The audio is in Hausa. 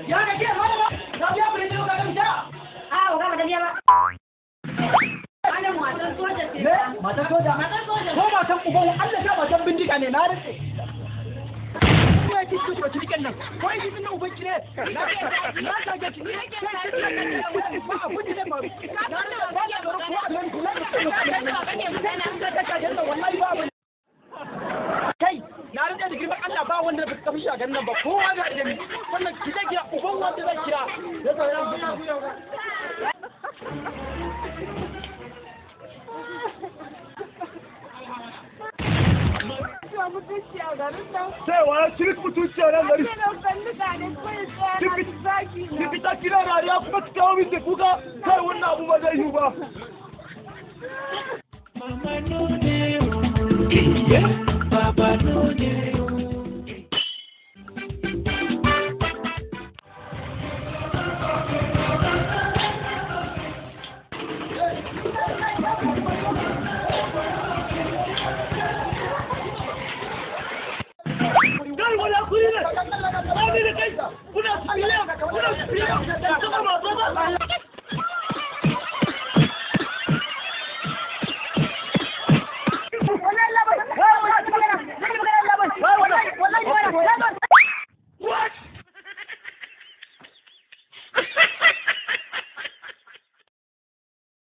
Ya kake malama? Ka biya kuɗin da ka sha? A uga ba ta biya ba. Malam matan soja ce. Me? Matan soja? Matan soja. Ko matan uban Allah ta matan bindiga ne na rantse. Ko ya kici ba cinikin nan. Ko ya kici nan uban ki ne. Na na ta ga ki ne. Ba abun da zai faru. Na rantse ba ya garin ko a garin ku. Na rantse wallahi ba abun. Kai na rantse da girman Allah ba wanda da kafi shi a garin nan ba kowa ga da ni. Sannan ki zai kira uban wanda zai kira. Ya sa Mutunci a garin nan. Sai wa ci mutunci a nan gari. Ki Ki fita kina dariya kuma ki kawo min da kuka kai wannan abu ba zai yiwu ba. Mama no dey o, Baba no dey o. Kai wani hakuri ne. Ba ni da kai. Kuna sufiliya, kuna sufiliya. Ki taɓa matata.